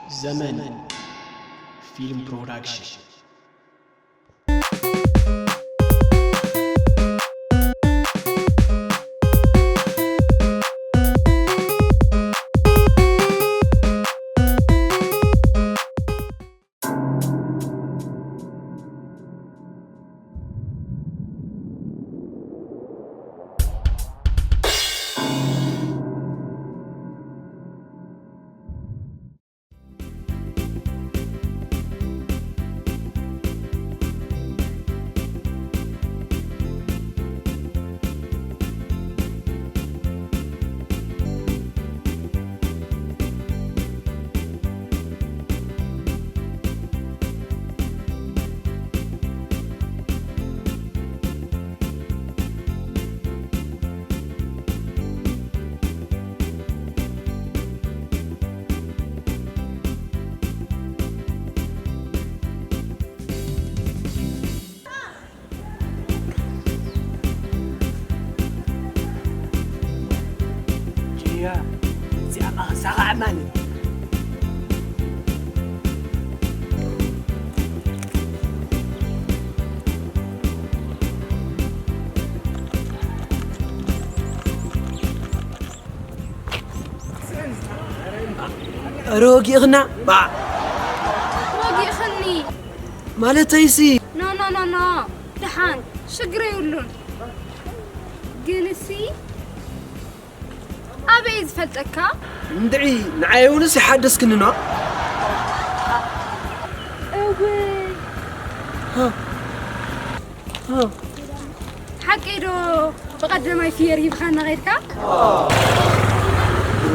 ዘመን ፊልም ፕሮዳክሽን። ጅያ፣ እዚኣ ኸኣ ሳኻ ዕማኒ። ኧረ ወጊእኽና፣ ባዕ። ወጊእኽኒ። ማለተይሲ። ኖ፣ ኖ፣ ኖ፣ ኖ። ደሓን፣ ሽግር የብሉን። ግንሲ፣ ኣበይ ዝፈልጠካ? እንድዒ፣ ንዓይ እውንስ ይሓደስክኒ ኖ? እውይ። ሃ። ሃ። ሓቀይ ዶ ብቐደማይ ፍየር ሂብኻና ኸይድካ?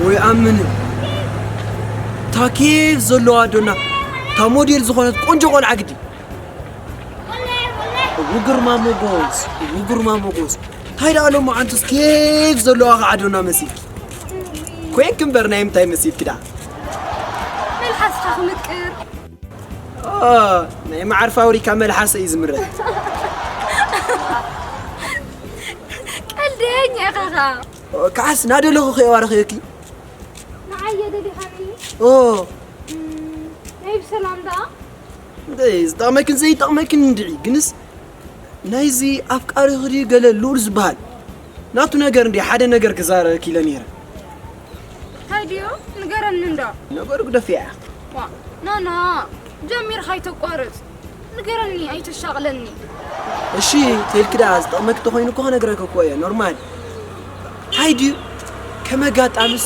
ወይ ኣምን። እታ ኬፍ ዘለዋ ኣዶና፣ እታ ሞዴል ዝኾነት ቆንጆ ቆልዓ ግዲ። እው ግርማ ሞጎስ፣ እው ግርማ ሞጎስ። እንታይ ደኣ ሎማዓንቱስ ኬፍ ዘለዋ ኸዓ ኣዶና መሲልኪ። ኮይንኪ እምበር ናይ ምንታይ መሲልኪ ደኣ? መልሓስኻ ክምቅር። ኦ፣ ናይ መዓር ፋብሪካ መልሓሰ እዩ ዝምረጽ። ቀልደኛ ኢኻ ኸኣ። ኦ፣ ከዓስ ናደለኹ ከየዋርኽየኪ። ንዓየ ደሊኻኒ? ኦ። እም፣ ናይ ብሰላም ደኣ? እንደ ዝጠቕመክን ዘይጠቕመክን እንድዒ፣ ግንስ ናይዚ ኣፍቃሪኺ ድዩ ገለ ልኡል ዝበሃል? ናቱ ነገር እንድዩ ሓደ ነገር ክዛረበኪ ኢለ ነይረ። እንታይ ድዩ? ንገረኒ እንዶ። ነገሩ ግደፍያ። ዋ፣ ኖ፣ ኖ፣ ጀሚርካ ኣይተቋርጽ። ንገረኒ፣ ኣይተሻቕለኒ። እሺ፣ ተልኪ ደኣ ዝጠቕመኪ ተኾይኑ እኮ ክነግረኪ እኮ እየ፣ ኖርማል። እንታይ ድዩ? ከም ኣጋጣምስ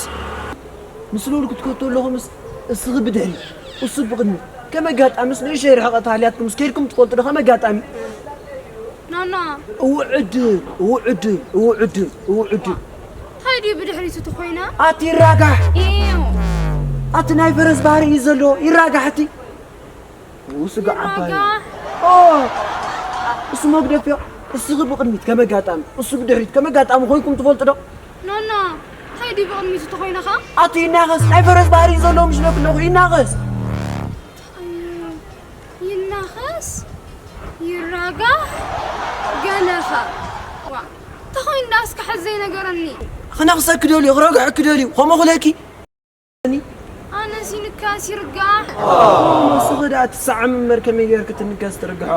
ምስ ልኡል ክትከቱ ኣለኹምስ እስኺ ብድሕሪት፣ እሱ ብቕድሚት። ከም ኣጋጣምስ ንእሽተይ ርሕቐት ሃልያትኩምስ ከይድኩም ትፈልጡ ዶ ከም ኣጋጣሚ? ናና። እው ዕድል፣ እው ዕድል፣ እው ዕድል፣ እው ዕድል። እንታይ ድዩ ብድሕሪቱ ተኾይነ? ኣቲ ይራጋሕ። ኢው። ኣቲ ናይ ፈረስ ባህሪ እዩ ዘለዎ፣ ይራጋሕ እቲ። እው ስጋ ዓባይ። ይራጋሕ። ኦ! እሱ መግደፍዮ፣ እስኺ ብቕድሚት ከም ኣጋጣሚ፣ እሱ ብድሕሪት ከም ኣጋጣሚ ኮይንኩም ትፈልጡ ዶ? ናና፣ እንታይ ድዩ ብቕድሚቱ ተኾይነ ኸኣ? ኣቲ ይናኸስ፣ ናይ ፈረስ ባህሪ እዩ ዘለዎ ምሽ ነብለኹ፣ ይናኸስ። ይናኸስ፣ ይራጋሕ፣ ገለኻ። ዋ፣ ተኾይኑ ደኣ እስከ ሕዚ ዘይነገረኒ። ክነኽሰኪ ደልዩ፣ ክረግሐኪ ደልዩ፣ ከምኡ ክለኪ። ኣነስ ይንከስ ይርጋሕ። ንስኺ ደኣ ትሰዓሚ እምበር ከመይ ጌርኪ ትንከስ ትርግሖ?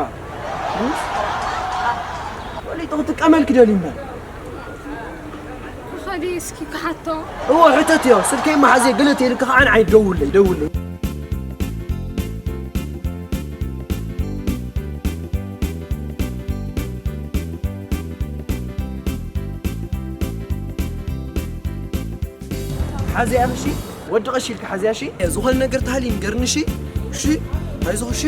ፈሊጡ ክጥቀመልኪ ደልዩ እምበር። ኸዲ እስኪ ክሓቶ። እዎ፣ ሕተትዮ። ስልከይ መሓዘ ገለ ተይልኪ ኸዓ ንዓይ ደውለይ፣ ደውለይ። ሓዚያ እሺ፣ ወዲ ቀሺ ኢልካ ሓዚያ እሺ። ዝኾነ ነገር ተሃልዩ ንገርኒ እሺ። እሺ፣ ኣይዞኽ እሺ።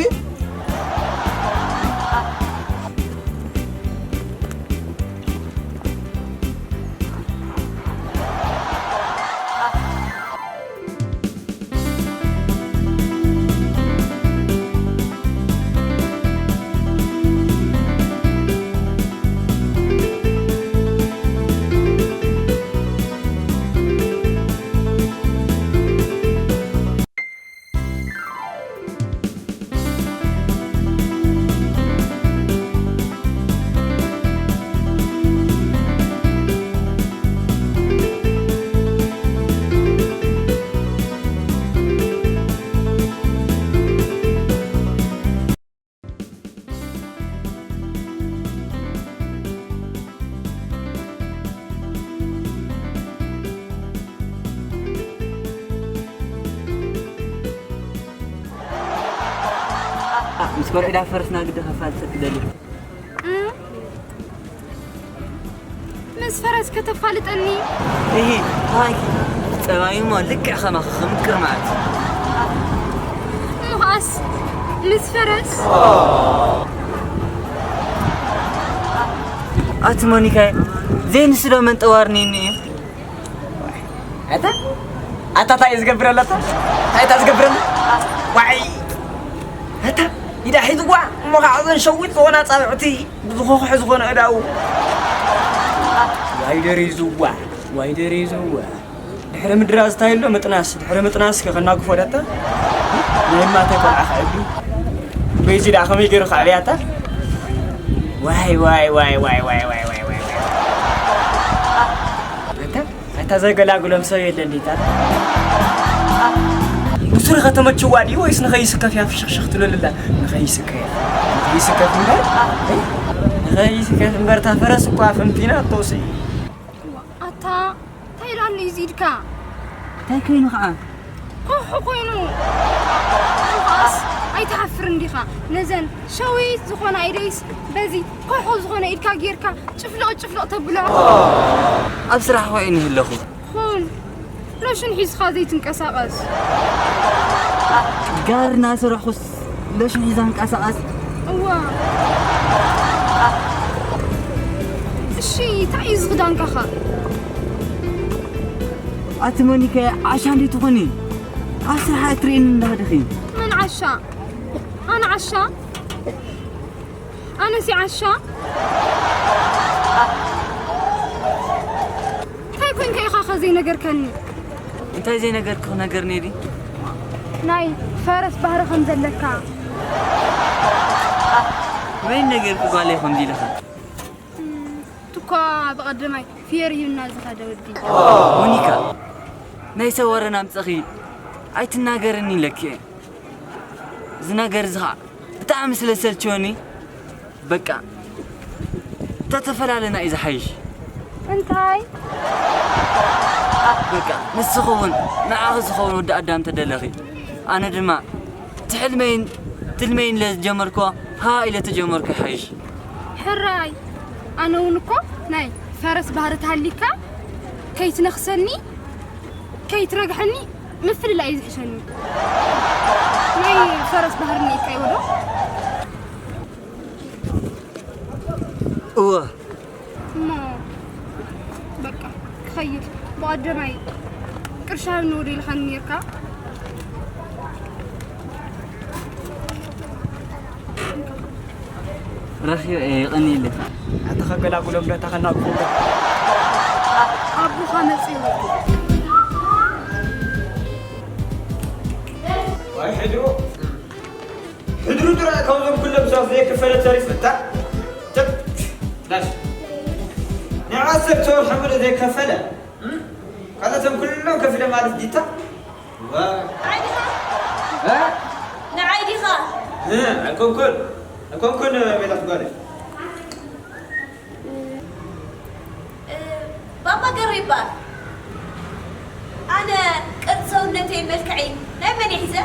ምስ ቆልዑ ዳ ፈረስና ግዲ ከፋልጠኪ ደሊ። እም፣ ምስ ፈረስ ከተፋልጠኒ? እሂ፣ ሃይ፣ ጸባዩሞ ልክዕ ከማኺ ክምቅር ማለት። እሞ ኸኣስ ምስ ፈረስ? ኣቲ ሞኒካ፣ ዘይንስዶ መንጠዋርኒኒ እዩ። ኣታ ኣታ እንታይ እዩ ዝገብረላ? ኣታ እንታይ እታ ዝገብረላ? ዋይ ኣታ ኢዳ ሒዝዋ እሞ ከዓ እዘን ሸዊት ዝኾና ፃብዕቲ ብዝኾኹሑ ዝኾነ እዳው ዋይ ደሪዝዋ ዋይ ደሪዝዋ ድሕሪ ምድራ ዝታይሎ ምጥናስ ድሕሪ ምጥናስ ከኸናግፎ ደታ ናይ ማተ ቆልዓ ክዕቢ በይዚ ደኣ ከመይ ገይሩ ከዕብያታ ዋይ ዋይ ዋይ ዋይ ዋይ ዋይ ዋይ ዋይ ዋይ ኣታ ኣታ ዘገላግሎም ሰብ የለን ዲታ ንሱሪ ከተመችዋ ድዩ ወይስ ንኸይስከፍ እያ ፍሽኽሽኽ ትብለልላ ንኸይስከፍ ንኸይስከፍ እምበር ንኸይስከፍ እምበር እታ ፈረስ እኳ ፍንቲና ኣተውስእ ኣታ እንታይ ኢሉ ኣሎ እዩ ኢድካ? እንታይ ኮይኑ ከዓ ኮሑ ኮይኑ ኸኣስ ኣይትሓፍርን ዲኻ? ነዘን ሸዊት ዝኾና ኢደይስ በዚ ኮሑ ዝኾነ ኢድካ ጌርካ ጭፍልቕ ጭፍልቕ ተብሎ። ኣብ ስራሕ ኮይኒ ኣለኹ ኹን ሎሽን ሒዝኻ ዘይትንቀሳቐስ። ጋር እናሰራሕኩስ ሎሽን ሒዛ ንቀሳቐስ እዋ እሺ እንታይ እዩ ዝኽዳንካኻ? ኣቲ ሞኒካ ዓሻ እንዴት ትኾኒ ኣብ ስራሕ እትርእየኒ እንዳኸደኺ መን ዓሻ? ኣነ ዓሻ? ኣነሲ ዓሻ? እንታይ ኮንካ ኢኻ ኸ ዘይነገርከኒ? እንታይ ዘይነገርኩ ነገር ነይሪ ናይ ፈረስ ባህሪ ከም ዘለካ መን ነገርኩ ጓለይ ከምዚ ኢልኻ ትኳ ብቐደማይ ፍየር ሂብና ዝኸደ ወዲ ሞኒካ ናይ ሰብ ወረን ኣምፀኺ ኣይትናገርኒ ኢለኪ እዚ ነገር እዚ ከዓ ብጣዕሚ ስለ ዝሰልችወኒ በቃ ተተፈላለና እዩ ዝሓይሽ እንታይ በቃ ንስኺ እውን ንዓኺ ዝኸውን ወዲ ኣዳም ተደለኺ ኣነ ድማ እቲ ሕልመይን ትልመይን ኢለ ዝጀመርኩዎ ሃ ኢለ ተጀመርኩ ይሓይሽ ሕራይ ኣነ እውን እኮ ናይ ፈረስ ባህሪ ተሃሊካ ከይትነኽሰኒ ከይትረግሐኒ ምፍልላይ እዩ ዝሕሸኒ ናይ ፈረስ ባህሪ ኒካ ይወዶ እወ እሞ በቃ ክኸይድ ብቐደማይ ቅርሻ ንወደ ኢልካ ኔርካ ረኺበ እየ ይቐንየለይ ኣታ ከገላግሎም ዶ ኣታ ከናግፎም ዶ ኣቦኻ መፅኡ ዋይ ሕድሩ ሕድሩ ጥራይ ካብዞም ኩሎም ሰባት ዘይከፈለ ተሪፉ እታ ተብ ዳሽ ንዓ ሰብ ተወርሐ ሙሉእ ዘይከፈለ ካልኦቶም ኩሎም ከፊለ ማለት ዲታ ንዓይ ዲኻ? ንዓይ ዲኻ? ኣይኮንኩን ኣይኮንኩን ሜላት ጓለይ ባባ ገሩ ይበሃል። ኣነ ቅርፂ ሰውነተይ መልክዐይ ናይ መን እየ ሒዘ?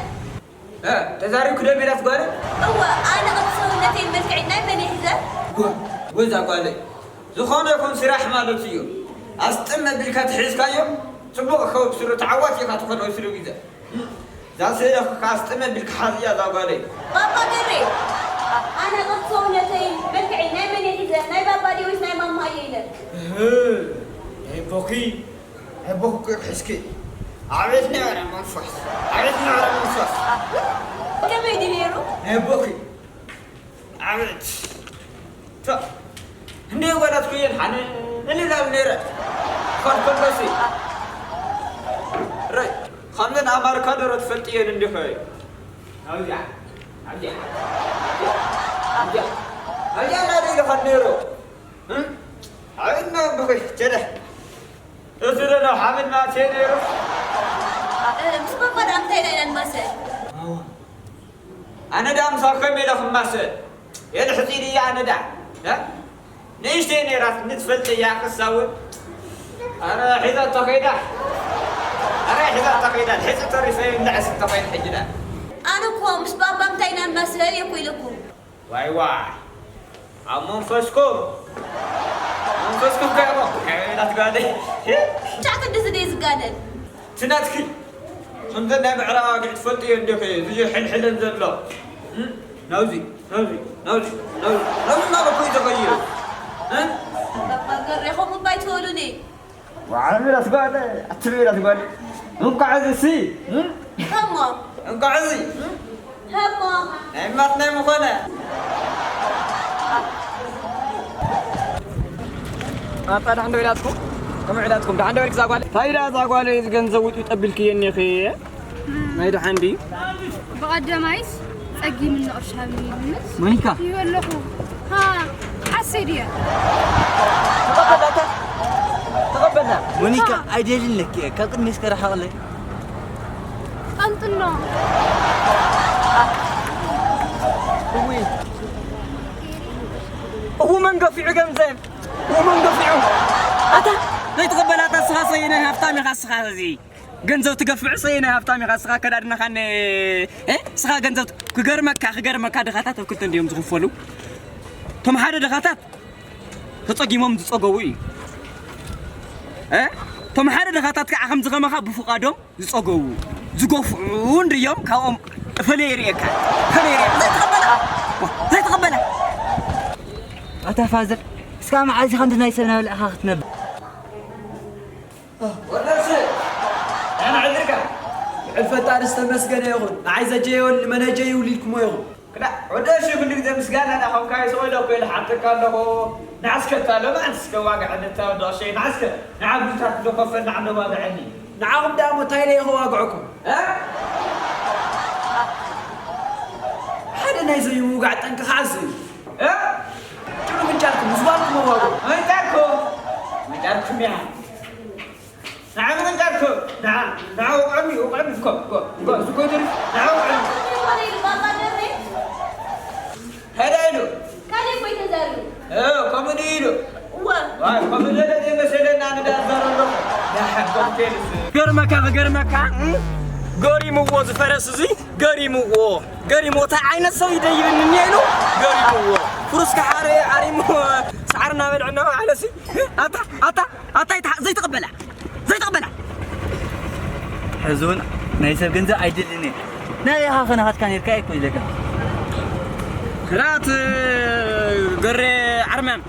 ተዛሪብኩ ዶ ሜላት ጓለይ? እወ ኣነ ቅርፂ ሰውነተይ መልክዐይ ናይ መን እየ ሒዘ? ጎዛ ጓለይ ዝኾነ ይኹን ስራሕ ማለት እዩ ኣስጥም ኣቢልካ ተሒዝካዮ ፅቡቕ ክኸውን ስሩ ተዓዋቲ ኢኻ ትኾን ወይ ስሩ ግዜ እዛ ስእሊ ከኣስጥም ኣቢልካ ሓዝያ እዛ ጓለይ ባባ ገሬ ኣነ ቅርፂ ሰውነተይ መልክዐይ ናይ መን እየ ሒዘ ናይ ባባ ድየ ወይስ ናይ ማማ እየ ኢለ ናይ ቦኺ ናይ ቦኺ እኮ ሒዝኪ ኣቤት ነበረ መንፈስ ኣቤት ነበረ መንፈስ ከመይ ድዩ ነይሩ ናይ ቦኺ ኣቤት እንደ ጓላት ኩየን ሓነ እንላል ነይረ ኸድከሎሲ ራይ ከምዘን ኣማርካ ደሮ ትፈልጥየን እንዲኸ ኣብዚኣ ኣብዚኣ ኣብዚኣ ኣብዚኣ ናደ ኢልኻ ነይሮ ኣብና ብኸይ ቸደ እዚ ደሎ ሓብና ቴ ነይሩ ምስ በቆዳ እንታይ ናይ ነንማሰ ኣነ ደኣ ምሳብ ከመይ ኢለ ክማሰል? የልሕጺ ድያ ኣነ ደኣ? እ? ንእሽተይ ነይራት ንትፈልጥ እያ ክሳውን። ኣረ ሒዛቶ ከይዳ። ኣረ ሒዛቶ ከይዳ። ሕጺ ተሪፈ ይብልዕስ እንተኾይኑ ሕጂ ደኣ። ኣነ እኮ ምስ ባባ እንታይ ኢና ንመስል እኮ ኢለኩም። ዋይ ዋይ፣ ኣብ መንፈስኩም፣ መንፈስኩም ከ ኢኹም። ከመይ ኢላ ትጓለይ? ጫ ክንድዚ ደይ ዝጋነን። ትናትኪ፣ ከምዘን ናይ ምዕራብ ኣጊዕ ትፈልጥዮ እንዲኺ፣ እዚ ሕልሕለን ዘሎ። እም? ናብዚ፣ ናብዚ፣ ናብዚ፣ ናብዚ፣ ናብዚ እናበልኩ እዩ ተቐይሩ። እም? ባባ ገሬኹም እባ ኣይትበሉኒ። ወዓል ሚላት ጓል፣ ኣቲ ሚላት ጓል። እንኳዕ እዚ ሲ፣ እም? ሃሞ። እንኳዕ እዚ፣ እም? ሃሞ። ናይ ማት ናይ ምኾነ። ኣታ ደሓን ዶ ኢላትኩም? ከመይ ኢላትኩም? ደሓን ዶ ኢልክ እዛ ጓል? እንታይ ኢላ እዛ ጓል? እዚ ገንዘብ ውጡ ጠቢልክዮ እኒኺ። ናይ ደሓን ድዩ? ብቐደማይስ ጸጊምኒ ቅርሺ ሃብኒ ኢሉኒ። ሞኒካ። ይበለኹ። ሃ፣ ሓሰይ ድየ? ተቐበላታ። ተቐበላ። ሞኒካ፣ ሃ። ኣይደልን ለኪ እየ። ካብ ቅድሚ እስከ ረሓቕለይ። ቀንጥኖ። እዊ። እዉ መን ገፊዑ ገንዘብ? እዉ መን ገፊዑ? ኣታ፣ ዘይተቐበላታ ስኻ ሰየናይ ሃፍታም ኢኻ ስኻ እዚ። ገንዘብ ትገፍዕ ሰየናይ ሃፍታም ኢኻ ስኻ ከዳድነኻን፣ እ? ስኻ ገንዘብ ት-፣ ክገርመካ፣ ክገርመካ ድኻታት ኣብ ክልተ እንድዮም ዝኽፈሉ። እቶም ሓደ ድኻታት ተጸጊሞም ዝጸገቡ እዩ። እ? እቶም ሓደ ድኻታት ከዓ ከምዚ ከማኻ ብፍቓዶም ዝጸገቡ፣ ዝገፍዑ እንድዮም ካብኦም እፈለየ ይርእየካ። እፈለየ ይርእየካ። ዘይተቐበላ። ዋ፣ ዘይተቐበላ። ኣታ ፋዘር፣ እስካ መዓዝ ኢኻ እንዲ ናይ ሰብ ናብልዕኻ ክትነብር? ወደርሲ፣ ደህና ዕድርካ። ልዕል ፈጣሪ ዝተመስገነ ይኹን። ንዓይ ዘጀየወኒ መነጀ ይውሊድኩሞ ይኹን። ክላ፣ ወደርሲ ኩሉ ግዜ ምስጋና ናኾንካ ይስወደ እኮ ኢለ ሓተካ ኣለኹ። ንዓስከ እታ ሎማዓንቲ እስከ ዋግዐኒ እታ ወዲ ቐሸይ፣ ንዓስከ ንዓ ብዙታት ዶ ከፈል ንዓ ዶ ዋግዐኒ። ንዓኹም ደኣ እሞ እንታይ ኢለ ኢኹ ዋግዐኩም? እ? ሓደ ናይ ዘይምውጋዕ ጠንቂ ከዓ እዚ እዩ። እ? ጭሩ ምንጫርኩም፣ ምስ ጓልኩም ኣዋግዑ። ምንጫርኩም፣ ምንጫርኩም እያ። ንዓ ምንጫርኩም፣ ንዓ፣ ንዓ ውቕዕሚ፣ ውቕዕሚ፣ እኮ፣ እኮ፣ እኮ፣ እዚ እኮ ድሪ፣ ንዓ ውቕዕሚ። እንታይ ኮነ ኢሉ ባባ ደርቤ? ሄደ ኢሉ። ካልእ እኮ እዩ ተዛሪቡ። እ፣ ከምኡ ድዩ ኢሉ? እወ። ዋይ፣ ከምኡ ዘለ ዘይመሰለና ንዳ ዛረሎ። ንሓቆም ቴልስ። ገርመካ፣ ክገርመካ፣ እ? ገሪምዎ ዝፈረስ እዚ፣ ገሪምዎ። ገሪምዎ፣ እንታይ ዓይነት ሰብ ይደይብኒ እኒአ ኢሉ፣ ገሪምዎ። ፍሩስ ከሓረ ዓሪሙ፣ ሰዓር እናበልዐ እናበዓለ ሲ፣ ኣታ፣ ኣታ፣ ኣታ ይትሓ-፣ ዘይትቕበላ። ዘይተቐበላ። ሕዚ እውን ናይ ሰብ ገንዘብ ኣይደልን እየ። ናይ ኢኻ ከ ናኻትካ ነርካ እየ እኮ ኢለካ። ግራት ገሬ ዓርማም።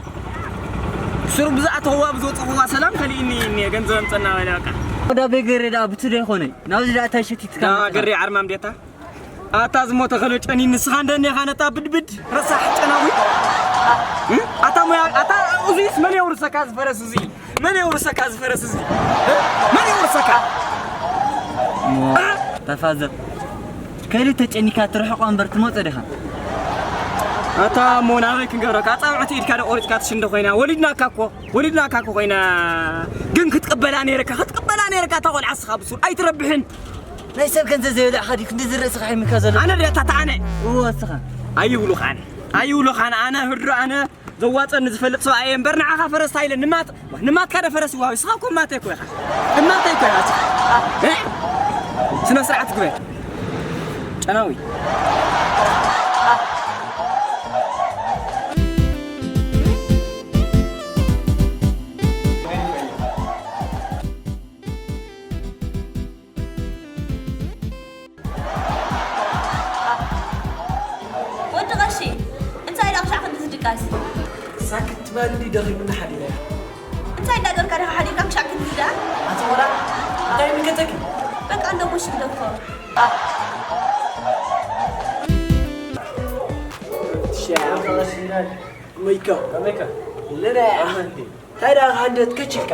ስሩ ብዝኣተኽዋ ብዝወፀኽዋ ሰላም ከሊእኒ እየ ገንዘብ ኣምፀና በለ በቃ። ወዳ ቤት ገሬ ደኣ ብቱ ዶ ይኾነ? ናብዚ ደኣ እንታይ ሸቲትካ ዳ መፅኻ? ገሬ ዓርማም ዴታ? ኣታ ዝሞተ ከሎ ጨኒ ንስኻ እንደኔኻ ነታ ብድብድ ረሳሕ ጨናዊ። እ? ኣታ ሞያ፣ ኣታ እዙይስ መን የውርሰካ ዝፈረስ እዙይ? መን የውርሰካ ዝፈረስ እዙይ? እ? መን የውርሰካ? እሞ፣ እ? ተፋዘብ። ከሊእ ተጨኒካ ትርሕቆ እምበር ትመጾ ዲኻ? ኣታ እሞ ናበይ ክንገብረካ? ኣጻብዕቲ ኢድካ ዶ ቆሪጽካ ትሽንዶ ኮይና? ወሊድናካ እኮ፣ ወሊድናካ እኮ ኮይና። ግን ክትቅበላ ነይርካ፣ ክትቅበላ ነይርካ። እታ ቆልዓ ስኻ ብሱል ኣይትረብሕን። ናይ ሰብ ገንዘብ ዘይበላዕኻ ድዩ ክንዲ ዝርእስኻ ሒምካ ዘሎ? ኣነ ድያ ታታ ኣነ? እወ፣ እስኻ። ኣይብሉኻን፣ ኣይብሉኻን። ኣነ ህድሮ ኣነ ዘዋጸኒ ዝፈልጥ ሰብኣይ እየ እምበር ንዓኻ ፈረስ ታይለ ንማት፣ ንማትካ ደ ፈረስ ይዋቢ። እስኻ እኮ ማተይ እኮ ኢኻ። ንማተይ እኮ ኢኻ። እስኻ። እ? ስነ ስርዓት ግበር። ጨናዊ። ወዲ ቀሺ፣ እንታይ ኢላ ክሻዕ ክንዲ ዝድቃስ? ሳክት ትበል እንዲ ደኺሙኒ ሓዲረ። እንታይ እንዳገርካ ዲኻ ሓዲርካ ክሻዕ ክንዲ ዝድኣ? ኣቲ ቆልዓ፣ እንታይ ምገተኪ? በቃ እንዶ ቦሽ ግደፎ። ሻ፣ መይካ፣ መይካ። ለለ። እንታይ ደኣ ሃንደት ከችልካ?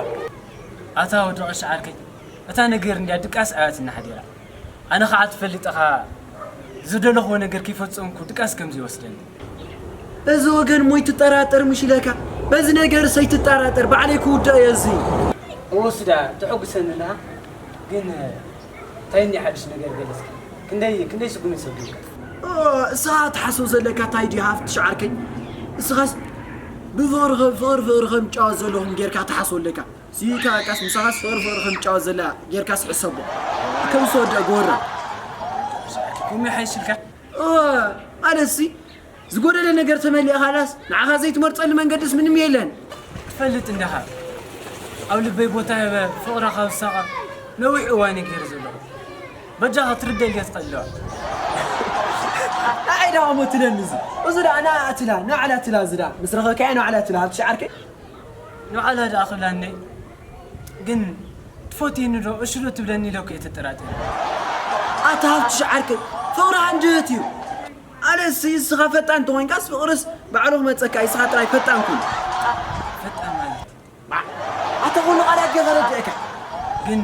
ኣታ ወዲ ቀሺ ዓርከይ፣ እታ ነገር እንድያ ድቃስ ኣያትና ሓዲራ። ኣነ ኸዓ ትፈልጥ ኢኻ፣ ዝደለኽዎ ነገር ከይፈጸምኩ ድቃስ ከም ዘይወስደኒ። በዚ ወገን እሞ ኣይትጠራጠር ምሽ ኢለካ። በዚ ነገርስ ኣይትጠራጠር፣ ባዕለይ ክውድኦ እየ እዚ። እወ ስዳ፣ ተሐጉሰኒ ኣለኻ። ግን እንታይ እኒኦ ሓድሽ ነገር ገለ እስኪ? ክንደይ፣ ክንደይ ስጉሚ ሰብ ዲኻ? ኦ፣ እስኻ ትሓስቦ ዘለካ እንታይ ድዩ ሃፍትሽ ዓርከይ? እስኻስ ብፍቕሪ፣ ፍቕሪ፣ ፍቕሪ ከም ጫወት ዘለኹም ጌርካ ትሓስቦ ኣለካ። ሲኢካ በቃስ ምሳኻስ ፍቕሪ ፍቕሪ ከም ጫወት ዘላ ጌርካስ ሕሰቦ። ከም ዝወደአ ግበሮ። እሞ ይሓይሽልካ። ኦ፣ ማለትሲ ዝጎደለ ነገር ተመሊእካ ላስ ንዓኻ ዘይትመርጸሉ መንገድስ ምንም የለን። ትፈልጥ እንዲኻ፣ ኣብ ልበይ ቦታ ሂበ ፍቕሪ ካብ ዝሳቐ ነዊሕ እዋን እዩ ገይሩ ዘለኹ። በጃኻ ክትርደልዮ ትኽእል ዶ? ንዓይ ደኣ እሞ ትለኒ እዚ። እዚ ደኣ ንዓ ትላ፣ ንባዕላ ትላ እዚ ደኣ። ምስ ረኸብካያ ንባዕላ ትላ፣ ሃብትሽ ዓርከይ። ንባዕላ ደኣ ክብላ እንደ ግን ትፈትየኒ ዶ እሺ ዶ ትብለኒ ኢለ እኮ እየ ተጠራጢረ። ኣታ ሃብትሽ ዓርከይ፣ ፍቕሪ ሃንደበት እዩ። ኣነስ እስኻ ፈጣን እንተኾይንካስ ፍቕርስ ባዕሉ ክመጸካ እዩ፣ እስኻ ጥራይ ፈጣን ኩን። ፈጣን ማለት? ኣታ ኩሉ ቃላት ጌጋ ረድእካ። ግን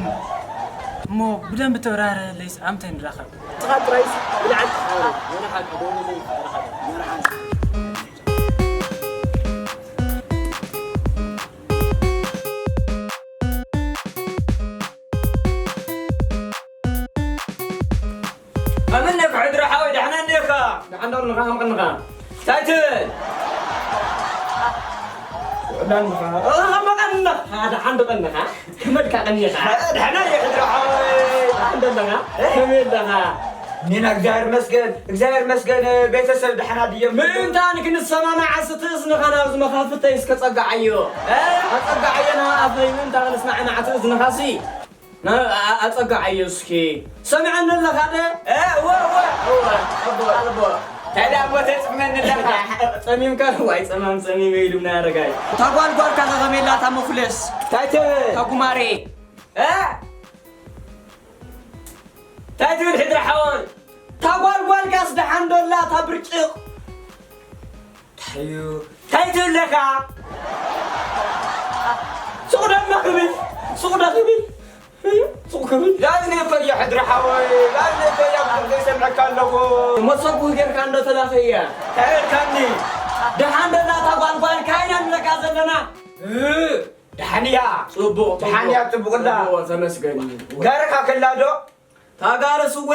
እሞ ብደንብ ተብራህርህለይስ ኣምታይ ንራኸብ? ንስኻ ጥራይስ ብልዓል ተሓባበሩ። መርሓባ፣ ደውለለይ፣ መርሓባ። መርሓባ። ከመይ ነካ ሕድሪ ሓወይ፣ ደሕና እንዲኻ? ደሓን ዶ ኣለኻ? ከም ቀንኻ? እንታይ ትብል? ደሓን ዲኻ? እ፣ ከም ቀንኻ፣ ደሓን ዶ ቀንኻ? ከመልካ ቀኒኻ? እ፣ ደሕና እየ ሕድሪ ሓወይ፣ ደሓን ዶ ኣለኻ? እ? ከመይ ኣለኻ? ኒና፣ እግዚኣብሔር ይመስገን፣ እግዚኣብሔር ይመስገን። ቤተሰብ ደሓና ድዮም? ምእንታን ክንሰማማዕ ስትእዝንኻ ናብዚ መኻፍተይ እስከ ጸግዓዮ። እ? ኣጸግዓዮ ናብ ኣፈይ፣ ምእንታ ክንስማዕማዕ ትእዝንኻሲ። ና፣ ኣ-፣ ኣጸግዓዮ እስኪ። ሰሚዐኒ ኣለኻ ደ? እ፣ እወ፣ እወ፣ እወ፣ ኣቦ፣ ኣቦ። እንታይ ደኣ እሞ ተጽመኒ ኣለኻ? ጸሚምካ? ዋይ፣ ጸማም ጸሚመ ኢሉና ኣረጋይ። እታ ጓል ጓልካ ከ ከመይ ኣላ እታ መፉለስ? እንታይ ትብል? እታ ጉማሬ። እ? እንታይ ትብል ሕድሪ ሓወይ? እታ ጓል ጓልካስ ደሓን ዶ ኣላ እታ ብርጭቕ? እንታይ እዩ? እንታይ ትብለካ? ሱቕ ደማ ክብል፣ ሱቕ ዶ ክብል? ሱቕ ክብል? ላዝነ እኮ እየ ሕድሪ ሓወይ፣ ላዝነ እኮ እየ፣ ኣብ ድምፀይ ይሰምዐካ ኣለኹ። መሰኩ ጌርካ እንዶ ተላኸየ። እንታይ ኢልካኒ? ደሓን ዶ ናታ ጓልጓል ካይና ንብለካ ዘለና? እ፣ ደሓን እያ። ጽቡቕ፣ ደሓን እያ፣ ጽቡቕ። ጽቡቕ እላ። ጽቡቕ፣ ተመስገን። ጋርካ ከላ ዶ? ታጋርስ እወ፣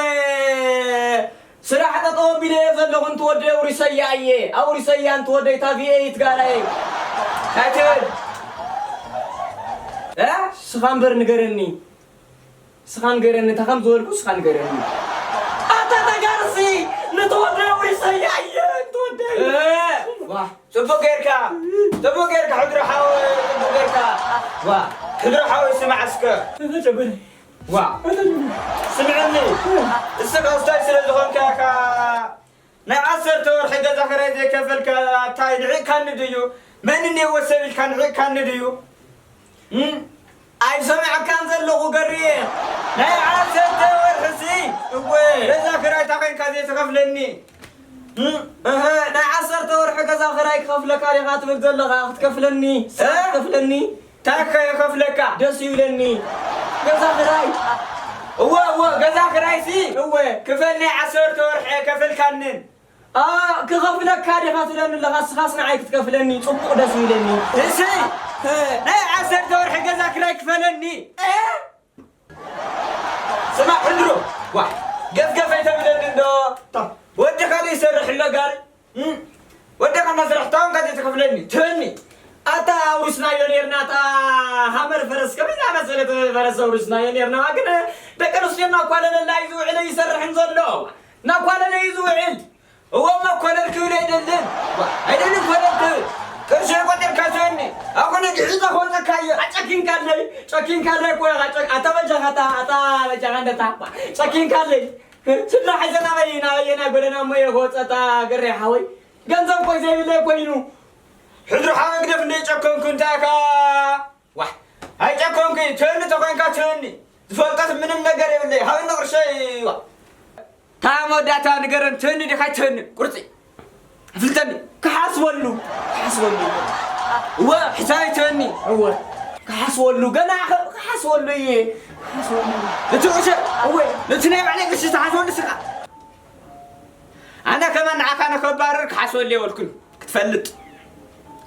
ስራሕ ጠጠው ኣቢለ እየ ዘለኹ። እንትወደይ ኣውሪሰያ እየ። ኣውሪሰያ እንትወደይ፣ እታ ቪኤ ይትጋራየ። እንታይ ትብል? እ? ስኻ እምበር ንገረኒ። ስኻ ንገረኒ፣ እንታይ ከም ዝበልኩ ስኻ ንገረኒ። ኣታ ታጋርሲ፣ ንትወደይ ኣውሪሰያ እየ፣ እንትወደይ። እ? ዋ፣ ጽቡቕ ጌርካ፣ ጽቡቕ ጌርካ፣ ሕድሮ ሓወይ፣ ጽቡቕ ጌርካ። ዋ፣ ሕድሮ ሓወይ፣ ስማዕ እስከ። ተጨበረ። ዋ፣ ስምዐኒ፣ እስኻ ስታይ ስለ ዝኾንካ ኢኻ ናይ ዓሰርተ ወርሒ ገዛ ኽራይ ዘይከፈልካ፣ እንታይ ንዒቕካኒ ድዩ? መን እኒአዎ ሰብ ኢልካ ንዒቕካኒ ድዩ? እም? ኣይሰማዕካን ዘለኹ ገርየ። ናይ ዓሰርተ ወርሕሲ እወ። ገዛ ኽራይ እንታይ ኾይንካ ዘይትኸፍለኒ? እም? እህ፣ ናይ ዓሰርተ ወርሒ ገዛ ኽራይ ክኸፍለካ ዲኻ ትብል ዘለኻ? ክትከፍለኒ? እ? ክትከፍለኒ? እንታይ ከ የኸፍለካ? ደስ ይብለኒ። ገዛ ኽራይ። እወ፣ እወ፣ ገዛ ኽራይሲ? እወ። ክፈል ናይ ዓሰርተ ወርሒ ኣይከፈልካንን። ኣ፣ ክኸፍለካ ዲኻ ትብለኒ ኣለኻ? እስኻስ ንዓይ ክትከፍለኒ ጽቡቕ ደስ ይብለኒ። እሺ። እ። ናይ ዓሰርተ ወርሒ ገዛ ኽራይ ክፈለኒ። እ? ስማዕ ሕድሮ፣ ዋ፣ ገፍገፍ ኣይተብለኒ እንዶ። ታ፣ ወዲ ካልእ ይሰርሕ ኣሎ ጋር። እም፣ ወዲ ካልእ መስርሕ ታውን ካዜ ትኸፍለኒ፣ ትህበኒ። ኣታ ኣውሪስናዮ ኔርና፣ ኣታ ሃመር ፈረስ፣ ከመይ ዝኣመሰለት ፈረስ ኣውሪስናዮ ኔርና። ግን ደቂ ኣንስትዮ እናኳለለላ እዩ ዝውዕል፣ ይሰርሕን ዘሎ። እናኳለለ እዩ ዝውዕል። እወ፣ እሞ ኮለል ክብል ኣይደልን። ዋ፣ ኣይደልን ኮለል ክብል። ቅርሸይ ቆጢርካ ትህበኒ። ኣኹነ ግሒፀ ክወፀካ እየ። ኣጨኪንካለይ፣ ጨኪንካለይ እኮ ኢኻ፣ ጨክ-፣ ኣታ በጃኻ፣ ኣታ፣ ኣታ በጃኻ እንደታ። ጨኪንካለይ። ስድራ ሒዘ ናበይ፣ ናበየና ጎደና እሞ እየ ክወፀ፣ ኣታ ገሬ ሓወይ። ገንዘብ እኮ ዘይብለይ ኮይኑ። ሕድሪ ሓወይ ግደፍ፣ እንደ ጨከንኩ እንታይ ኢኻ? ዋሕ፣ ኣይጨከንኩ፣ ትህኒ ተኾይንካ ትህኒ። ዝፈልጦት ምንም ነገር የብለይ። ሃብኒ ቅርሸይ፣ ዋ። እታ መወዳእታ ንገረን፣ ትህኒ ዲኻ ኣይትህኒ? ቁርፂ። ኣፍልጠኒ። ክሓስበሉ፣ ክሓስበሉ። እወ፣ ሕሳብ ኣይትህኒ። እወ። ክሓስበሉ፣ ገና ኸ-፣ ክሓስበሉ እየ። ክሓስበሉ። እቲ ቁርሸ፣ እወ። ነቲ ናይ ባዕለይ ቅርሺ ትሓስበሉ ስኻ። ኣነ ከማን ንዓኻ ንኸባርር ክሓስበሉ የበልኩን ክትፈልጥ።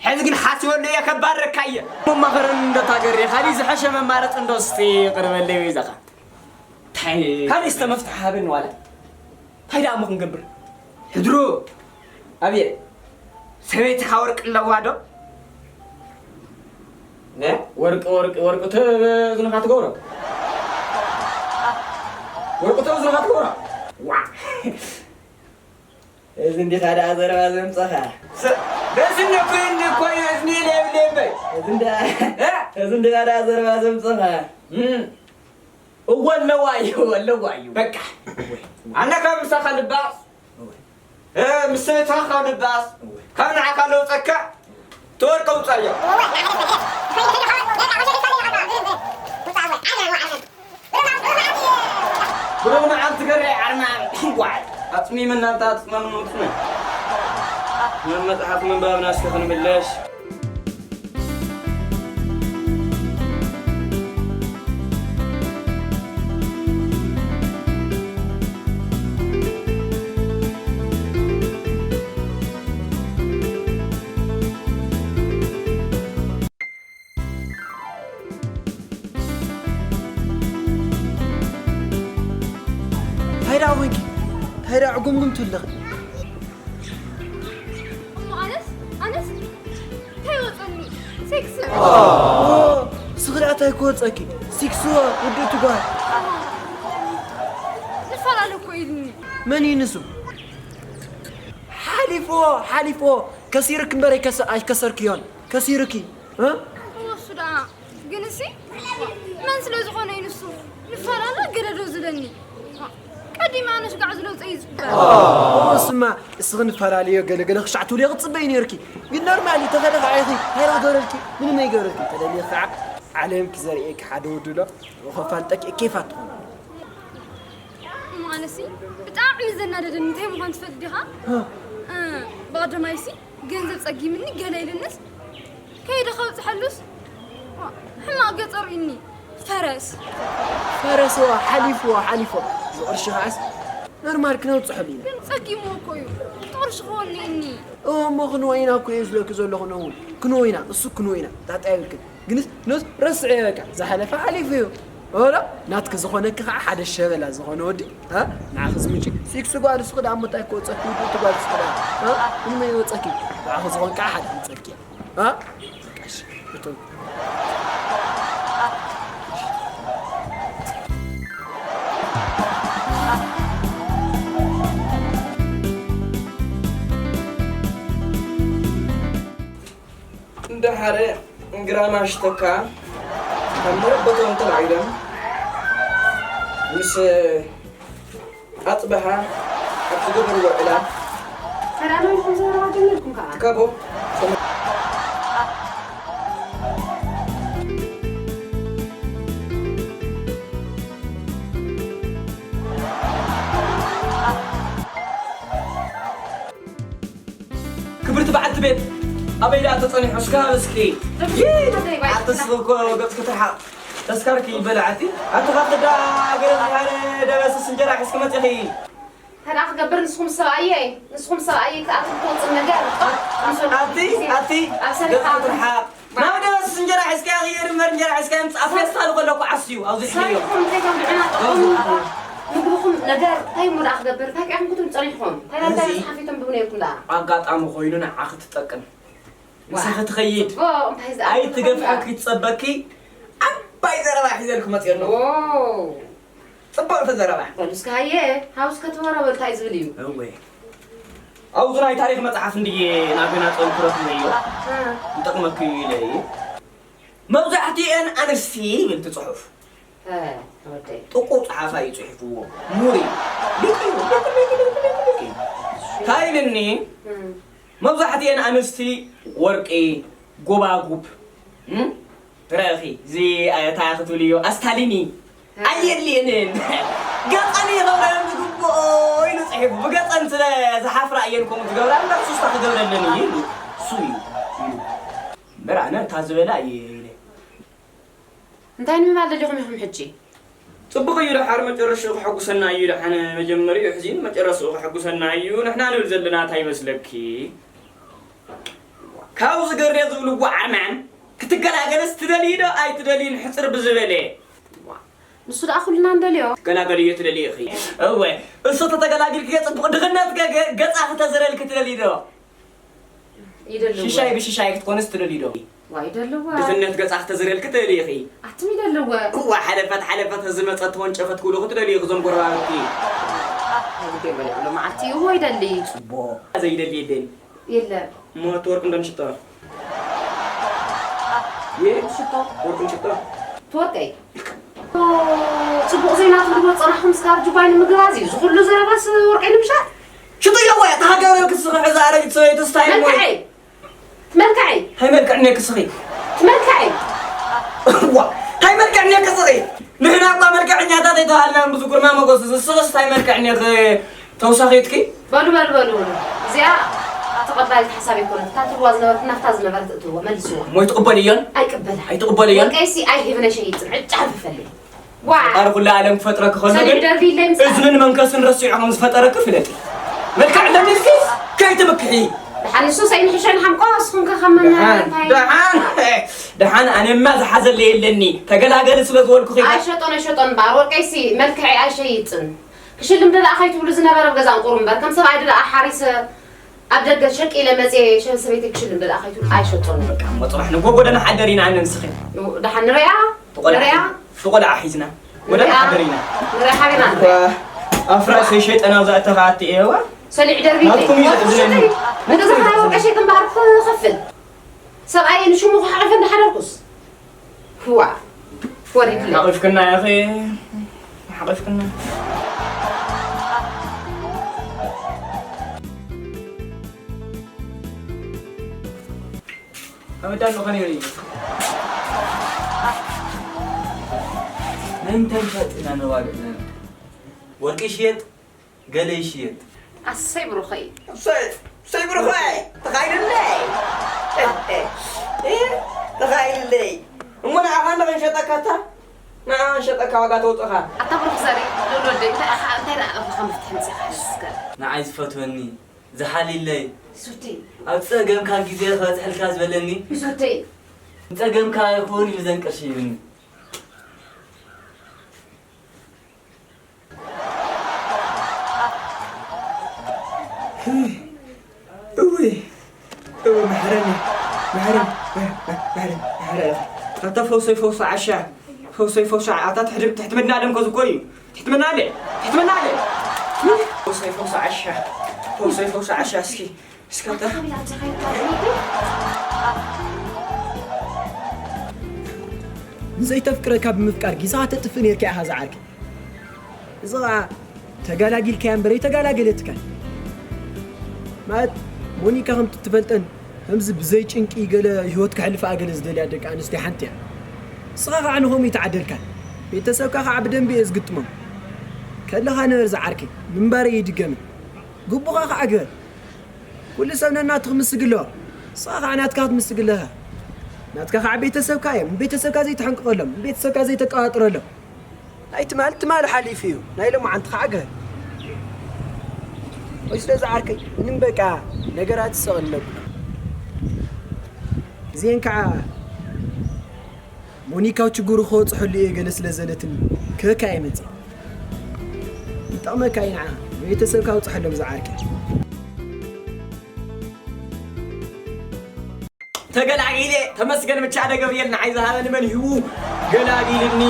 ሕዚ ግን ሓስበሉ እየ፣ ከባርረካ እየ። መማኸርን እንዶ ታገሬ፣ ካሊእ ዝሐሸ መማረፂ እንዶ እስቲ ቅርበለይ ወይ ዘኻ። እንታይ? ካሊእ እስተ መፍትሒ ሃበኒ ዋላ። እንታይ ደኣ እሞ ክንገብር? ሕድሩ፣ ኣብየ፣ ሰበይትኻ ወርቂ ኣለዋ ዶ? ነ? ወርቂ፣ ወርቂ፣ ወርቂ ተብ እዝንኻ ትገብሮ። ወርቂ ተብ እዝንኻ ትገብሮ። ዋ! እዚ እንዲኻ ደኣ ዘረባ ዘምጸኻ። ስ-፣ በስነ ኮይኒ እኮ እዩ እዝኒ ለብለበይ። እዚ እንዳ-፣ እ? እዚ እንዲኻ ደኣ ዘረባ ዘምጸኻ። እም። እወ ኣለዋ እዩ፣ ኣለዋ እዩ። በቃ። ኣነ ካብ ምሳኻ ልባስ፣ እ፣ ምስ ሰበይትኻ ካብ ልባስ፣ ካብ ንዓኻ ለውፀካ፣ ተወርቀ ውፃዮ። ብሩኽ መዓልቲ ገሬ ዓርና። ዋይ፣ ኣጽሚምና እንታ ኣጽመም ምጽመ። ናብ መጽሓፍ ምንባብና እስከ ክንምለሽ። እንታይ ደኣ ኮንኪ? እንታይ ደኣ ዕጉምጉም ትብለኺ? እሞ ኣነስ፣ ኣነስ እንታይ ወጸኒ? ሴክስ። ኦ፣ ንስኺ ደኣ እንታይ ክወጸኪ? ሴክስ ወ ውድእቲ ጓል። ንፈላለ እኮ ኢልኒ። መን እዩ ንሱ? ሓሊፍዎ፣ ሓሊፍዎ። ከሲርክ እምበር ኣይከሰ-፣ ኣይከሰርክዮን። ከሲርኪ። እ? እሱ ደኣ ግን እሲ መን ስለ ዝኾነ እዩ ንሱ ንፈላለ ገለ ዶ ዝለኒ? ቀዲመ ኣነ ሽጋዕ ዝለውፀ እዩ ዝግበር። ኦ፣ እስማ፣ እስኺ ንፈላለዮ ገለ ገለ ክሻዕ ትብልዮ ክትፅበይ ነይርኪ። ግን ኖርማል እዩ፣ ተፈለኻ ኢኺ። እንታይ ዶ ገረልኪ? ምንም ኣይገረልኪ። ተደልየ ከዓ ዓለምኪ ዘርእየኪ ሓደ ወዲ ኣሎ። ከፋልጠኪ ኬፋ ትኾን። እሞ ኣነሲ ብጣዕሚ ዘናደደኒ እንታይ ምዃኑ ትፈልጥ ዲኻ? እ። እ፣ ብቐደማይሲ ገንዘብ ጸጊምኒ ገለ ኢልንስ ከይደ ከብጽሐሉስ፣ ዋ፣ ሕማቕ ገጸ ርእዩኒ። ፈረስ። ፈረስ፣ ዋ፣ ሓሊፍዎ፣ ሓሊፍዎ። እዚ ቅርሺ ከዓስ ኖርማል ክነብጽሐሉ ኢና። ግን ጸጊምዎ እኮ እዩ። እቲ ቅርሺ ክወኒ እኒ። እሞ ክንወ ኢና እኮ እየ ዝብለኪ ዘለኹ፣ ነውን ክንወ ኢና፣ እሱ ክንወ ኢና። ጣጣ የብልክን። ግንስ ንስ ረስዐ በቃ፣ ዝሓለፈ ሓሊፉ እዩ። ኦላ፣ ናትኪ ዝኾነኪ ከዓ ሓደ ሸበላ ዝኾነ ወዲ፣ እ? ንዓኺ ዝምጪ ሴክስ ጓል እስኺ ደኣ እሞ እንታይ ክወፀኪ ውድእቲ ጓል እስኺ ደኣ፣ እ? ምንም ኣይወፀኪ። ንዓኺ ዝኾን ከዓ ሓደ ክምፀልኪ እየ። እ? በቃ እሺ፣ እቶም እንዳ ሓደ ግራም ኣሽተካ ካብ መረበቶም ተላዒሎም ምስ ኣጽበሃ ኣብ ዝገበርዎ ዕላል ተራኖምኩም ዘረባ ጀሚርኩም ከኣ። ትካቦ ክብርቲ በዓልቲ ቤት፣ ኣበይ ደኣ ተጸኒሑ? እስከ ሃብ እስኪ። ይይ! ኣቲ እስኺ እኮ ገጽኪ ትርሓቕ። ተስካርኪ ይበልዓቲ። ኣቲ ካብ ደኣ ገለ ዝሓረ ደበስስ እንጀራ ሒዝኪ መጺኺ። እንታይ ደኣ ክገብር፣ ንስኹም ሰብኣየይ፣ ንስኹም ሰብኣየይ ክትኣትዉ ትወጽእ ነገር። ኣቲ፣ ኣቲ፣ ኣብ ሰሪኻ ገጽኪ ትርሓቕ። ናብ ደበስስ እንጀራ ሒዝካዮ ክይድ እምበር እንጀራ ሒዝካዮ ምጽእ። ኣብ ፌስታል ከሎ እኮ ዓስዩ፣ ኣብዚ ሕዮ። ሰሪኹም እንታይ ከም ንዕና ጥቕሙ? ኣብዚ። ምግብኹም ነገር እንታይ እሞ ደኣ ክገብር? እንታይ ቂዕኹም ክትብሉ ጸኒሕኩም? እንታይ ደኣ እንታይ እዚ መጽሓፍ ተንብቡ ነይርኩም ደኣ? ኣጋጣሚ ኮይኑ ንዓኺ ትጠቅም። ዋ። ምሳኺ ትኸይድ። ጽቡቕ፣ እንታይ ዝኣክል ኣይትገፍሐኪ፣ ትጸበኪ። ዓባይ ዘረባ ሒዘልኪ መጽእ ኣለኹ። ዎ። ጽብቕቲ ዘረባ። በሉ እስከ ሃየ፣ ሃው እስከ ተወራወር፣ እንታይ ዝብል እዩ? እወ። ኣብዚ ናይ ታሪኽ መጽሓፍ እንድየ ናበና ጸንኩ ረኺበዮ። እ። ይጠቕመኪ እዩ ኢለ እየ። መብዛሕትኤን ኣንስቲ ይብል እቲ ጽሑፍ። እ፣ ተወደይ። ጥቁር ጸሓፋይ እዩ ጽሒፍዎ። ምሁር እዩ። ሊቅ እዩ። ሊቅ፣ ሊቅ፣ ሊቅ፣ ሊቅ፣ ሊቅ እዩ። እንታይ ኢልኒ? እ። መብዛሕትኤን ኣንስቲ ወርቂ፣ ጎባጉብ፣ እም? ትረኺ፣ እዚ፣ እ፣ እንታይ ክትብልዮ? ኣስታሊኒ። እ። ኣየድልየንን። ገጸን ይኸብረን ዝግብኦ ኢሉ ጽሒፉ። ብገጸን ስለ ዝሓፍራ እየን ከምኡ ዝገብራ እምበር፣ ሱስታ ክገብረለን እዩ ኢሉ። እሱ እዩ ኢሉ። እምበር ኣነ እታ ዝበላ እየ ኢለ። እንታይ ንምባል ደሊኹም ኢኹም ሕጂ? ጽቡቕ እዩ ደሓር መጨረሽኡ ከሐጉሰና እዩ ደሓን መጀመሪኡ የሕዚን መጨረስኡ ከሐጉሰና እዩ ንሕና ንብል ዘለና እንታይ ይመስለኪ? ካብዚ ገሬ ዝብልዎ ዓርማን ክትገላገልስ ትደልዪ ዶ ኣይትደልዪን ሕጽር ብዝበለ? ንሱ ደኣ ኩልና ንደልዮ። ትገላገልዮ ትደልዪ ኢኺ። እወ፣ እሱ ተተገላጊልክዮ ጽቡቕ ድኽነት ገ-፣ ገ-፣ ገጻ ክተዝረልኪ ትደልዪ ዶ? ይደልዎ። ሽሻይ ብሽሻይ ክትኮንስ ትደልዪ ዶ? ዋ፣ ይደልዎ። ድኽነት ገጻ ክተዝረልኪ ትደልዪ ኢኺ። ኣትም ይደልዎ። እዋ፣ ሓለፈት ሓለፈት ዝመጸት ተወንጨፈት ክብሉ ክትደልዪ ኢኺ እዞም ጎረባብቲ። ኣይደልዮ ሎመዓልቲ እዎ ይደሊ። ጽቡቕ። ዘይደሊ የለን። የለን። እሞ እቲ ወርቂ እንዶ ንሽጦ? የ? ሽጦ። ወርቂ ንሽጦ? እቲ ወርቀይ? ኦ፣ ጽቡቕ ዜና ትብልዎ ጸናሕኩም ስካብ ጁባይ ንምግባዝ እዩ። ዝኹሉ ዘረባስ ወርቀይ ንምሻጥ? ሽጡ እዮ ወይ፣ እታ ሃገር ክስኺ ሕዛ ኣረጊት ሰበይቲ ስታይ ወይ? መልክዐይ። መልክዐይ። ታይ መልክዕኒ ክስኺ? መልክዐይ። ዋ፣ ታይ መልክዕኒ ክስኺ? ንሕና እኳ መልክዐኛታት ኣይተባሃልናን ብዙ ግርማ ሞገስ፣ ንስኽስ ታይ መልክዕኒ ክ-፣ ተውሳኺትኪ? በሉ፣ በሉ፣ በሉ፣ በሉ። እዚኣ ተቐባሊት ሓሳብ ኣይኮነት። እታ ትብልዋ ዝነበርኩ ናብታ ዝነበረት እትዎ፣ መልስዋ። እሞ ኣይትቕበልዮን? ኣይቅበላን። ኣይትቕበልዮን? ወርቀይሲ ኣይህብን ኣይሸይጥን። ዕጫ ሃፍፈልይ። ዋ! ፈጣሪ ኩሉ ዓለም ክፈጥረኪ ከሎ ሰሊም ግን ደርቢ ኢለ ይምጻእ። እዝንን መንከስን ረሲዑ ከም ዝፈጠረኪ ፍለጢ። መልክዕ ኣለኒ ኢልኪ ከይትምክሒ። ደሓን ንሱ ሰይንሕሸን ሓምቆ፣ ንስኹም ከ ከም ደሓን፣ እንታይ? ደሓን፣ ደሓን፣ ኣነማ ዝሓዘለ የለኒ። ተገላገሊ ስለ ዝበልኩኺ ኢኻ። ኣይሸጦን፣ ኣይሸጦን እምበኣር፣ ወርቀይሲ መልክዐይ ኣይሸይጥን። ክሽልም ደኣ ከይትብሉ ዝነበረ ኣብ ገዛ እንቁር እምበር፣ ከም ሰብኣይ ደኣ ሓሪሰ ኣብ ደገ ሸቂለ መጽየ ሸ-፣ ሰበይተይ ክሽልም ደኣ ከይትብሉ ኣይሸጦን። በቃ፣ እሞ ጽባሕ ንግሆ ጎደና ሓደር ኢና ኣነ ንስኺ። ደሓን ንሪኣ፣ ትቆልዓ፣ ንሪኣ። ትቆልዓ ሒዝና። ወደ ንሪኣ። ሓደር ኢና። ንሪኣ ሓቢርና ንሪኣ። ዋ፣ ኣፍራስ ሸይጠና ኣብዛ እተኻቲ እየዋ። ሰሊዕ ደርቢ ናትኩም እዩ ዝእዝነኒ። ንገዛ ናትኩም እዩ ዝእዝነኒ። ወርቂ ሸይጥ እምበኣር ክኸፍል። ሰብኣይ ንሽሙ ክሕቕፍ እንዳሓደርኩስ። ዋ፣ ወሪድለይ። ሓቒፍክና ኢኺ። ሓቒፍክና። ኣብ ኣዳን ኾነ ይርኢ። ናይ ምንታይ ሸጥ ኢና ነዋግዕ ዘለና? ወርቂ ይሽየጥ፣ ገለ ይሽየጥ። ኣሰይ ብሩኸይ። ኣሰይ፣ ኣሰይ ብሩኸይ፣ ተኻይድለይ። ተኻይድለይ። እሞ ንዓኻ እንዶ ክንሸጠካ እታ? ንዓ ሸጠካ ዋጋ ተውፅኻ። ኣታ ብሩኽ ዘርኢ፣ ልኡል ወደይ፣ እንታይ ኢኻ፣ እንታይ ደኣ ኢኻ መፍትሒ መፂእኻ እስከ? ንዓይ ዝፈትወኒ፣ ዝሓልይለይ፣ ሱተይ። ኣብ ፀገምካ ግዜ ክበፅሐልካ ዝበለኒ፣ ሱተይ። ንፀገምካ ይኹን ኢሉ ዘንቅርሺ ይብልኒ። እውይ፣ እውይ፣ መሓረኒ፣ መሓረኒ፣ መሓረኒ፣ መሓረኒ። ኣታ ፈውሰይ፣ ፈውሰ ዓሻ፣ ፈውሰይ፣ ፈውሰ ዓ-፣ ኣታ ትሕድ-፣ ትሕትምና ደም ከዝኮ እዩ። ትሕትምና ኣለ፣ ትሕትምና ኣለ። ፈውሰይ፣ ፈውሰ ዓሻ፣ ፈውሰይ፣ ፈውሰ ዓሻ፣ እስኪ፣ እስኪ ኣታ። ንዘይተፍቅረካ ብምፍቃር ጊዛኻ ተጥፍእ ነርካ ኢኻ ዝዓርከይ። እዚ ኸዓ ተጋላጊልካያ እምበር ኣይተጋላገለትካን። ማለት ሞኒካ ከምቲ ትፈልጠን ከምዚ ብዘይ ጭንቂ ገለ ህይወት ከሕልፋ ገለ ዝደልያ ደቂ ኣንስትዮ ሓንቲ እያ። ንስኻ ኸዓ ንኸምኡ ኣይተዓደልካን። ቤተሰብካ ኸዓ ብደንቢ እየ ዝግጥሞም። ከለኻ ንበር ዝዓርከይ፣ ምንባረይ ኣይድገምን። ግቡኻ ኸዓ ግበር። ኩሉ ሰብ ነናቱ ክምስግ ኣለዎ። ንስኻ ኸዓ ናትካ ክትምስግ ኣለካ። ናትካ ኸዓ ቤተሰብካ እዮም። ንቤተሰብካ ዘይትሕንቅቐሎም፣ ንቤተሰብካ ዘይተቀባጥረሎም። ናይ ትማል ትማል ሓሊፉ እዩ። ናይ ሎማዓንቲ ኸዓ ግበር። ወይ ስለዚ ዓርከይ፣ ምንም በቃ ነገራት ይሰቐለኩ። እዚአን ከዓ ሞኒካ ችግሩ ክበፅሐሉ እየ ገለ ስለ ዘለትኒ ክህካ እየ መፅእ። ይጠቕመካ እዩ ንዓ፣ ንቤተሰብካ ኣውፅሐሎም ዝዓርከይ። ተገላጊለ፣ ተመስገን ብቻ ደ ገብርኤል ንዓይ ዝሃበኒ መን ይህቡ? ገላጊልኒ፣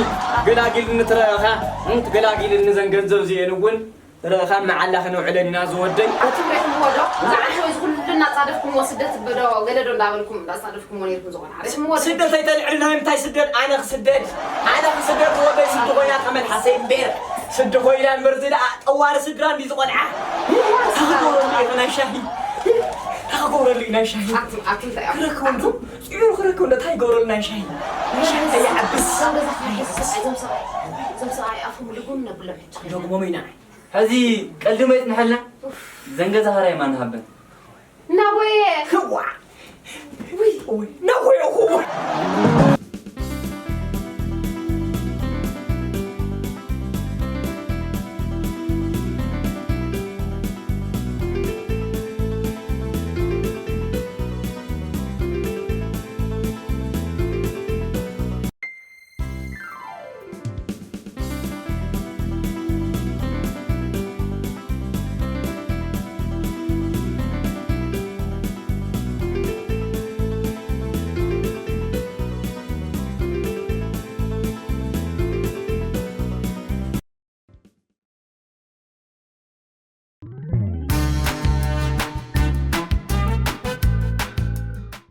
ገላጊልኒ ትረኻ፣ እም፣ ገላጊልኒ ዘን ገንዘብ እዚአን እውን ትረኻ መዓላ ከነውዕለን ኢና ዝወደይ። ኣቱም ርኢኹምዎ ዶ? ንዓኹም እዚ ኩሉ እናጻደፍኩምዎ ስደት በዶ ገለ ዶ እንዳበልኩም እንዳጻደፍኩምዎ ነይርኩም ዝኾነ? ርኢኹምዎ ዶ? ስደት ኣይተልዕል ናይ ምንታይ ስደት? ኣነ ክስደድ፣ ኣነ ክስደድ ዝወደይ ስዲ ኮይና ተመልሓሰይ እምበር። ስዲ ኮይና እምበር እዚ ደኣ ጠዋሪ ስድራ እንዲ ዝቆልዓ። ታኽገብረሉ ኢኺ ናይ ሻሂ። ታኽገብረሉ ናይ ሻሂ። ኣቱም፣ ኣቱም እንታይ ኣቱም? ክረክብ እንዶ፣ ጽዑር ክረክብ እንዶ፣ እንታይ ይገብረሉ ናይ ሻሂ? ናይ ሻሂ እንታይ ይዓብስ? እዞም ገዛ ክሓይስ፣ እዞም ሰብኣይ፣ እዞም ሰብኣይ ኣፎም ልጉም ነብሎም ሕጂ ኸይና። ደግሞም ኢና። ሕዚ ቀልዲ መይጽንሐልና? ኡፍ። ዘን ገዛ ኸራይ ማን ሃበን? ናቦየ። ህዋ። ውይ። ውይ፣ ናቦየ እኮ።